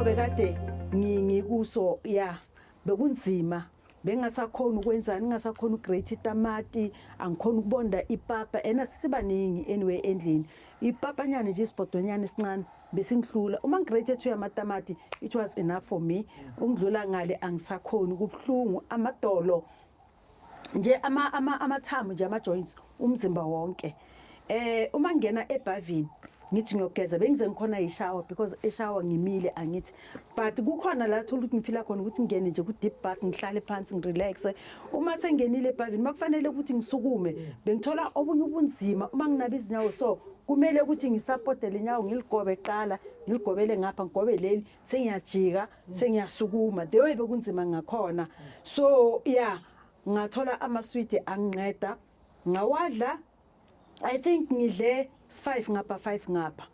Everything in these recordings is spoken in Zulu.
Isimo bekade ngikuso, ya, bekunzima, bengasakhona ukwenzani, ngingasakhona ugrate itamati, angikhona ukubonda ipapa, ena sisibaningi anyway endlini. Ipapanyana nje, isibhodonyana esincane besingihlula. Uma ngigrate ethu yamatamati, it was enough for me. Ukudlula ngale angisakhoni, kubuhlungu amadolo nje, amathambo nje, ama-joints, umzimba wonke. Uma ngena ebhavini ngithi ngiyogeza, bengize ngikhona ishower, because eshower ngimile angithi, but kukhona la thola ukuthi ngifila khona ukuthi ngingene nje ku-deep bath, ngihlale phansi, ngirelaxe. Uma sengenile ebhavini, makufanele ukuthi ngisukume, bengithola obunye ubunzima. Uma nginaba izinyawo, so kumele ukuthi ngisupporte le nyawo, ngiligobe qala, ngiligobele ngapha, ngigobe leli, sengiyajika, sengiyasukuma. The way bekunzima ngakhona. So yeah, ngathola amaswidi anginceda, ngawadla. I think ngidle 5 ngapha, 5 ngapha,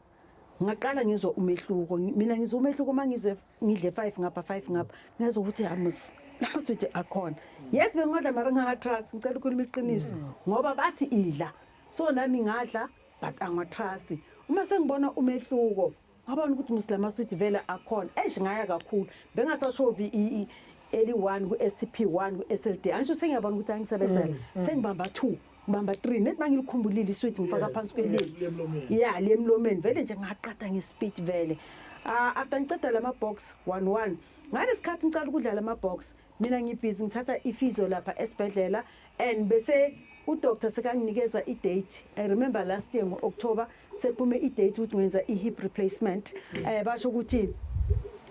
ngaqala ngizwa umehluko. Mina ngizwa umehluko uma ngizwe ngidle 5 ngapha, 5 ngapha, ngezwa ukuthi amus lamaswidi akhona. Yes, bengodla, mara ngingatrust. Ngicela ukukhuluma iqiniso, ngoba bathi idla, so nami ngadla, but angatrust. Uma sengibona umehluko, ngabona ukuthi musi lamaswidi vele akhona. Eish, ngaya kakhulu, bengasashovi eli-1 ku-STP, 1 ku-SLD. Angisho sengiyabona ukuthi angisebenzela, sengibamba 2, ngibamba 3, nethi mangilikhumbulile iswidi ngifaka phansi kwelimi. Lemlomeni. Ya, lemlomeni vele nje, ngaqeda ngespeed vele. After ngiceda lama box 1 1, ngalesikhathi ngicala ukudlala ama box, mina ngibhizi ngithatha iphysio lapha esibhedlela, and bese udoctor sekanginikeza i-date. I remember last year ngo-October sekuphume i-date ukuthi ngenza i-hip replacement. Basho ukuthi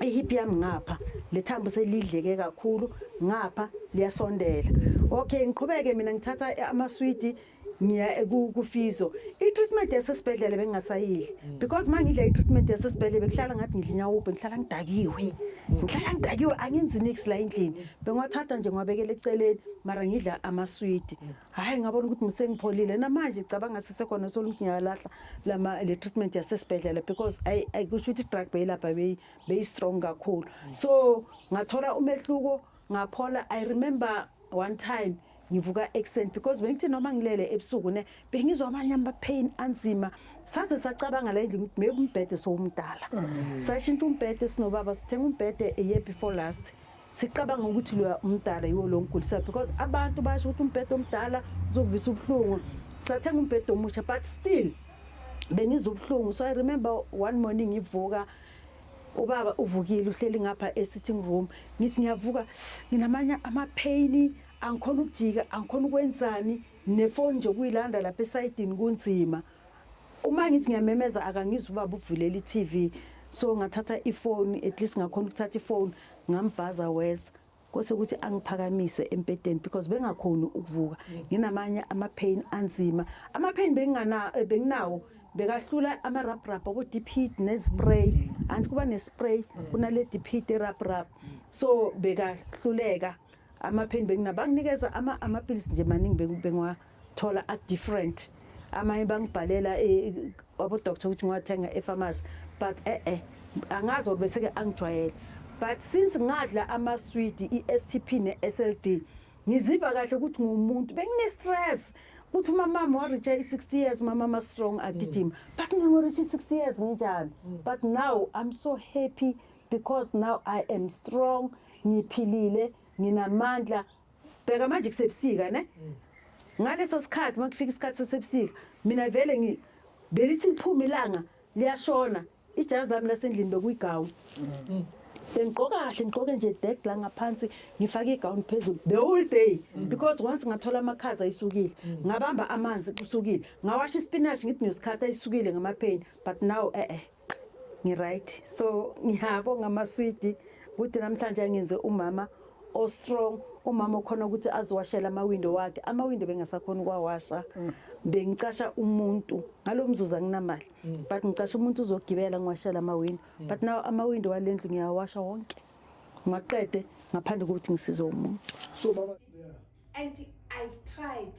i-hip yami ngapha lethambo selidleke kakhulu, ngapha liyasondela. Okay, ngiqhubeke mina ngithatha amaswidi, ngiya ku-physio. I-treatment yasesibhedlela bengingasayidli, because uma ngidla i-treatment yasesibhedlela bekuhlala ngathi ngidla inyawupe, ngihlala ngidakiwe, ngihlala ngidakiwe, angenzi nix la endlini. Bengiwathatha nje ngiwabekela eceleni, mara ngidla amaswidi. Hhayi, ngabona ukuthi ngisengipholile namanje. Cabanga sisekhona solo ukuthi ngiyalahla lama le treatment yasesibhedlela, because ayi, kusho ukuthi i-drug beyilapha beyi-strong kakhulu. So ngathola umehluko, ngaphola. I remember one time ngivuka ekuseni, because bengithi noma ngilele ebusuku ne, bengizwa amanye ama-pain anzima. Saze sacabanga la endlini ukuthi maybe umbhede sowumdala. Sashintsha umbhede sinobaba, sithenga umbhede a year before last, sicabanga ukuthi loya umdala yiwo lo ngigulisayo, because abantu basho ukuthi umbhede omdala uzokuvisa ubuhlungu. Sathenga umbhede omusha, but still bengizwa ubuhlungu. So I remember one morning ngivuka, ubaba uvukile, uhleli ngapha e-sitting room. Ngithi ngiyavuka, nginamanye ama-pain, angikhona ukujika, angikhona ukwenzani, nefoni nje kuyilanda lapha esayidini kunzima. Uma ngithi ngiyamemeza, akangizwa ubaba, uvulela i-TV. So ngathatha ifoni, at least ngakhona ukuthatha ifoni, ngambhaza, weza kose ukuthi angiphakamise embhedeni, because bengakhoni ukuvuka, nginamanye ama-pain anzima. Ama-pain bengingana benginawo bekahlula ama-rub rub abo-Deep Heat ne-spray, anti kuba ne-spray kunale Deep Heat e-rub rub. So bekahluleka ama-pain benginabo. Banginikeza amapilisi nje maningi, bengiwathola a-different. Amanye bangibhalela abo-doctor ukuthi ngiwathenga e-pharmacy, but angazi or bese-ke angijwayele. But since ngadla amaswidi, i-STP ne-SLD, ngiziva kahle ukuthi ngumuntu. Bengine-stress ukuthi umamami wareacha i-60 years, umamama strong, agijima, but ngingoreach i-60 years nginjani? But now I'm so happy because now I am strong, ngiphilile, nginamandla. Bheka manje kusebusika ne, ngaleso sikhathi makufika isikhathi sasebusika, mina vele belithi liphuma ilanga liyashona, ijazi lami lasendlini bekuyigawuni, bengigqoka kahle, ngigqoke nje deck la ngaphansi, ngifake igawuni phezulu the whole day, because once ngathola amakhaza ayisukile, ngabamba amanzi kusukile, ngawasha ispinach ngithi ngiyosikhatha, ayisukile ngamapain. But now ngi-right. So ngiyabonga amaswidi ukuthi namhlanje angenze umama o-strong, umama okhona ukuthi aziwashele amawindo wakhe. Amawindo bengasakhona ukwawasha, bengicasha umuntu ngalo mzuzu, anginamali, but ngicasha umuntu uzogibela ngiwashela amawindo. But now amawindo walendlu ngiyawasha wonke, ngaqede ngaphandle kokuthi ngisize umuntu. So baba, yeah. And I've tried,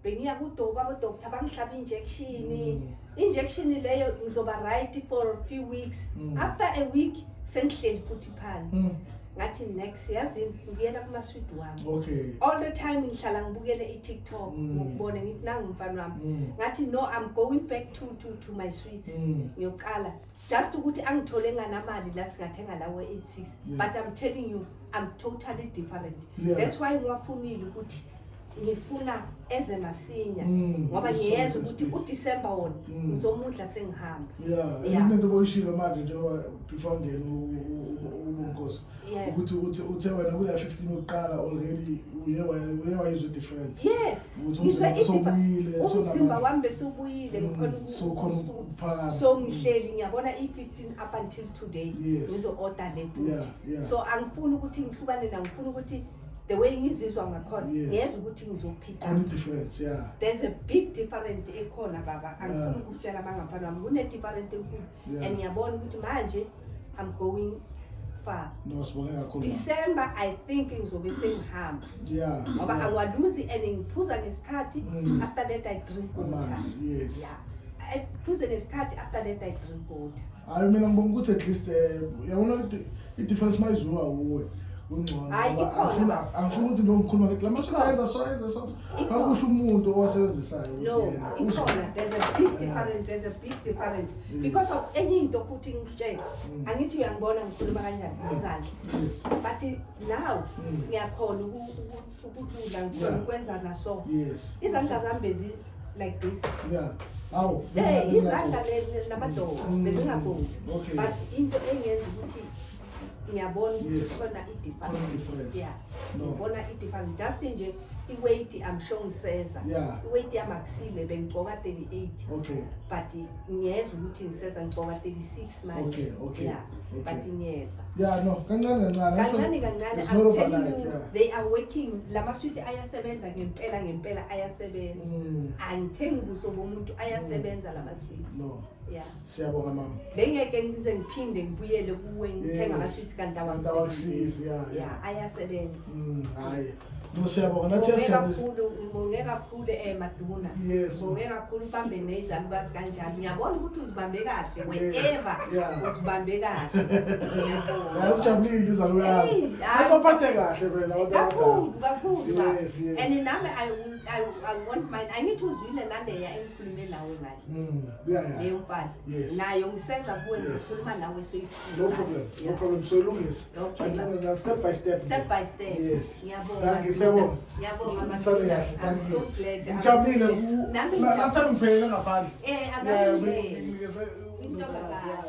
bengiya kwabo-doctor, bangihlaba injection. Injection leyo ngizoba right for a few weeks. After a week sengihleli futhi phansi. Ngathi next, yazini, ngibuyela kuma-sweet wami. All the time ngihlala ngibukele i-TikTok, ngokubona ngithi nangu umfana wami. Ngathi no, I'm going back to my sweets. Ngiyocala just ukuthi angithole nganamali la singathenga lawo 86. But I'm telling you, I'm totally different. That's why ngiwafunile ukuthi ngifuna eze masinya, ngoba ngiyezwa ukuthi Speed. uDecember wona ngizomudla sengihamba. Yeah, into boyishilo manje, njengoba before ngena ubonkosi, ukuthi uthi uthe wena kule 15 yokuqala already uye wayizwa difference. Yes. Ukuthi ngizwe umzimba sowubuyile, umzimba sewunamandla. Wami besubuyile, ngikhona Sowukhona ukuphakama. So ngihleli ngiyabona i-15 up until today, ngizo-order le futhi. So angifuni ukuthi ngihlukane na, ngifuna ukuthi the way ngizizwa ngakhona, ngiyezwa ukuthi ngizophika. Khona i-difference, yeah. There's a big difference ekhona, baba. Angifuni ukutshela amanga, mfana wami, kune-different enkulu. And ngiyabona ukuthi manje I'm going far. No, sibonge kakhulu, mama. December I think ngizobe sengihamba, ngoba angiwaluzi and ngiphuza ngesikhathi. After that I drink water. Amanzi, yes. Yeah, I phuze ngesikhathi, after that I drink water. Hayi, mina ngibonga ukuthi at least yabona ukuthi i-difference mayiziwa kuwe kungcono. Hhayi, Ngoba ikhona. angifuni ukuthi lo ngikhuluma ngithi la maswidi Ikhona. ayenza so, ayenza so. Ikhona. Bakusho umuntu owasebenzisayo ukuthi No, yena usho. ikhona. There's a big difference, there's a big difference. Because of enye into futhi ngikutshela, angithi uyangibona ngikhuluma kanjani izandla? But now ngiyakhona ukudlula, ngikhona ukwenza naso. Izandla zami bezi like this. Yeah, awu. Izandla namadolo bezingaboni. But into engenza ukuthi ngiyabona ukuthi khona Khona i-difference. i-difference. Yeah. No. Ngibona i-difference. Just nje i-weight, I'm sure ngiseza. I-weight yami akusile, bengigcoka 38. But ngiyezwa ukuthi ngiseza, ngigcoka 36 manje. Yeah. But ngiyeza. Yeah, no, kancane kancane. Kancane kancane. It's I'm not telling overnight, you, yeah. they are working. Lamaswiti ayasebenza ngempela ngempela, ayasebenza. Angithengi buso bomuntu, ayasebenza lamaswiti. No. Yeah. Siyabonga, mama. Bengeke ngize ngiphinde ngibuyele kuwe ngithenga amaswiti kanti Kanti awakusizi, yeah. Yeah, ayasebenza. Hayi. No, siyabonga. Nathi Ngibonge siyajabulisa. kakhulu, ngibonge kakhulu, Maduna. Ngibonge kakhulu, ubambe nezalukazi kanjalo. Ngiyabona ukuthi uzibambe kahle wherever. Uzibambe kahle. Ngiyabonga. Yazi ujabulile izalukazi. Hey, hayi. Asibaphathe kahle phela abantu abadala. Kakhulu kakhulu, baba. Yes. And nami I want mine. Angithi uzwile naleya engikhulume nawe ngayo. Leyo mfana. Nayo ngisenza kuwe, ngizokhuluma nawe soyithula. No problem. No problem. So ilungise. Okay. Kancane kancane, step by step. Step by step. Yes. Ngiyabonga. Thank you, siyabonga. Ngiyabonga, Sale Maduna. kahle. I'm Thank so you. glad. I'm so Ngijabulile glad. Nami Last time ngiphelele ngaphandle. Azange. Nginikeze Intombazane. yeah.